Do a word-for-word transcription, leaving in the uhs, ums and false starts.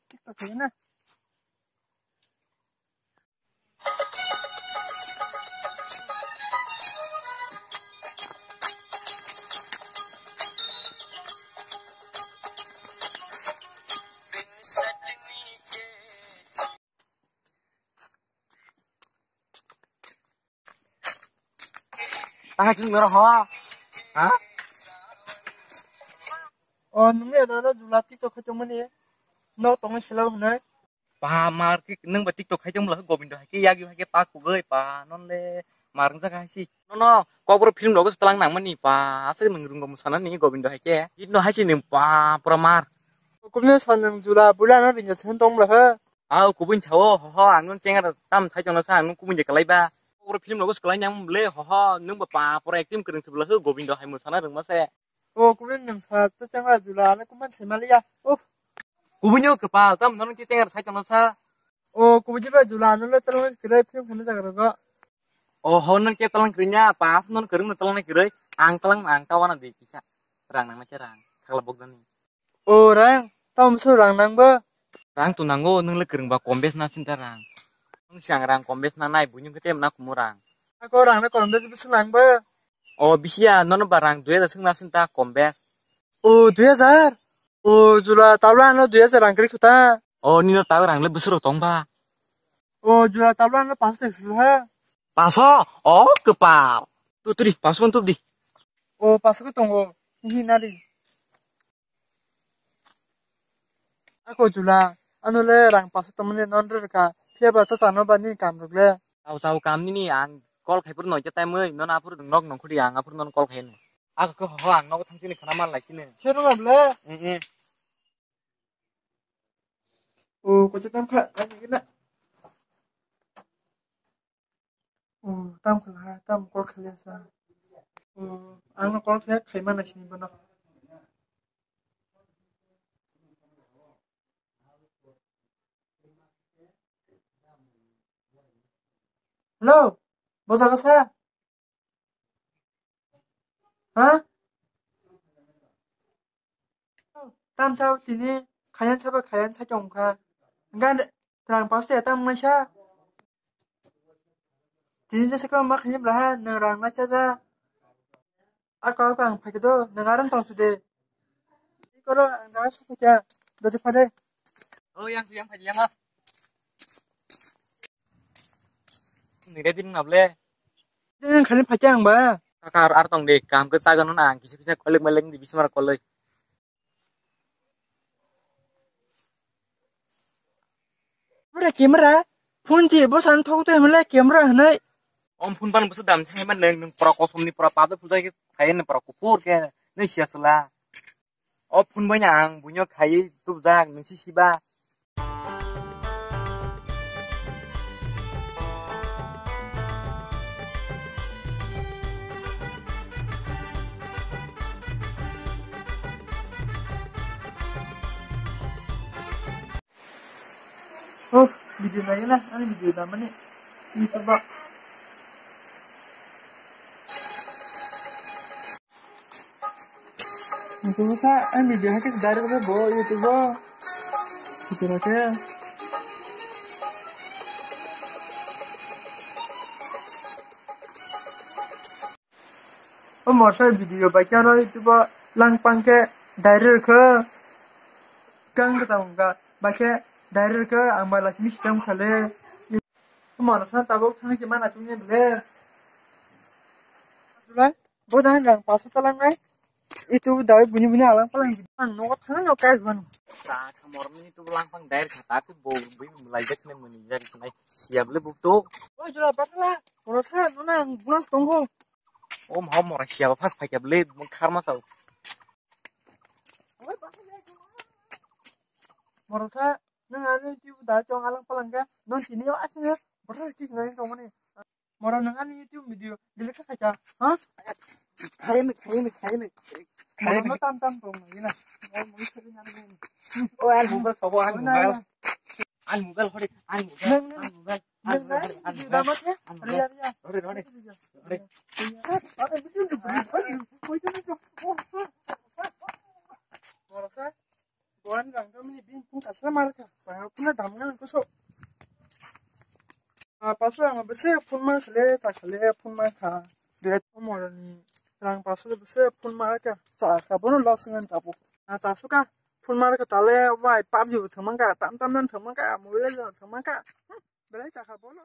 TikTok khaina. Tang chwng noro ho. Ha? O nungni adoro jula TikTok khai tongmani. No tongwi selo hwnwi. Pa mar ki nung ba TikTok khai tong bwla Gobindo hai ke yagi hai ke pa kugoi pa non le mar wng jaga hai si. No no kokbor film logo tlang nang mani pa aswk nung rungo musana ni Gobindo hai ke. Itno hai si nung pa pura mar. Kubni sa nung jula bula no rinja sen tong bwla he. Au kubun chao ho ho ang nung chengar tam sai tong sa ang nung kubun je kalai ba. Kokbor film logo kalai nang ble ho ho nung ba pa pura acting kwrwng se bwla he Gobindo hai musana rwng ma se. O kubun nung sa ta chang a jula na kuman sai maliya. Uf. Kubun yo kepal tam nung che chengar sai tong sa. O kubun jiba jula na le talang kre film khana jaga rogo. O ho nung ke talang krinya pas nung kwrwng na talang kre ang talang ang tawana de kisa. Rang nang na ke rang khagla bok dani. O rang tam so rang nang ba. Rang tu nango nung le kwrwng ba kombes na sinta rang. Nung siang rang kombes na nai bunyung kete na kumu rang. Ako rang na kombes bisu nang ba. O bisiya nono ba rang dui hajar swngna sinta kombes. O dui hajar. O jula tabla ano dui hajar rang kri khuta. O nino tabla rang le busuro tong ba. O jula tabla ano paso tek ha. Paso o kepal. Tu turi paso kon tup di. O paso ko tongo. Hi nari. Ako jula, ano le rang paso tongmani non rwrwkha, phiya ba cha chano ba nini kam rwk le. Chao chao kam nini ang call khai phuru noija time oi, non aphuru nok nongkhudi ang aphuru non call khai no. Ako khe ho ang nogo thang chini khana man lai chini. Sero na ble? Eh eh. O kocha tam kha, ani gina. O, tam khala, tam call khalia sa. O, ang no call khe khaima na sini bono. Hello, bojago sa? Ha? Tamsa tini khayan saba khayan sa chong kha. Gan rang paste tam mai sa. Tini jese ko ma khani bla ha nang rang na cha ja. Ako ako ang phai do nang aram tong sude. Koro ang ga su kya. Dodi phade. Oh yang yang phai yang ah. Nire din nable. Din khani phai ang ba. Kaka ar ar tong de kam ke sagan na ang kisi kisi kolek meleng di bismar kolek. Ore camera phone ji bo san thok te mele camera hnai. Om phone pan busu dam sai man neng neng pura kosom ni pura padu pujai ke khai ne pura kupur ke ne sia sula. O phone bai na ang bunyo khai tubjak nung si siba. Oh, video nai na, ani video da mani. YouTube ba. Nungkuksa, eh, video hai khe direct khe bo YouTube o. Video khe. O morsa video bai khe ano YouTube o lang pang khe direct khe. Kang khe tamo kha, bai khe direct khe ang bai la simi sijam kha le. Mano san tabuk thangwi se mana chuknai bwle. July, bo dan rang paso talang nai. Itu dai buni buni alang palang. Ang nogo thangwi no kai banu. Sa khamor ni tu lang pang dai kha ta tu bo bui lai jak ne muni jak nai. Siap le buk tu. Oi July, batala. Oro sa no na bunas tongo. Om hom mora siap pas phai kap le mung khar ma sao. Oi batala. Mora sa. Nang ani YouTube da chong alang palang khe, non tini o asing borok kis nang tong mani. Mora nang ani YouTube video delete kha khacha, ha? Khaini, khaini, khaini. Mora no tam tam tong nang ina. O, ani mobile sobo, ani mobile. Ani mobile hori, ani mobile, ani mobile. Nang ani video da mat ya? Ani mobile. Hori, hori. Hori. Mora sa. Wan rang kami bin pun kasa mar ka. Ba pun dam ngan ko so. Ah, paso ang bese phone mar khale, ta khale phone mar kha. Dile to moroni rang paso bese phone mar kha. Cha kha bono loss ngan ta bo. Ah, cha suka phone mar kha tale wai PUBG bo thangman ka, tam tam nan thangman ka, mobile Legend thangman ka. Hmm, belai cha kha bono.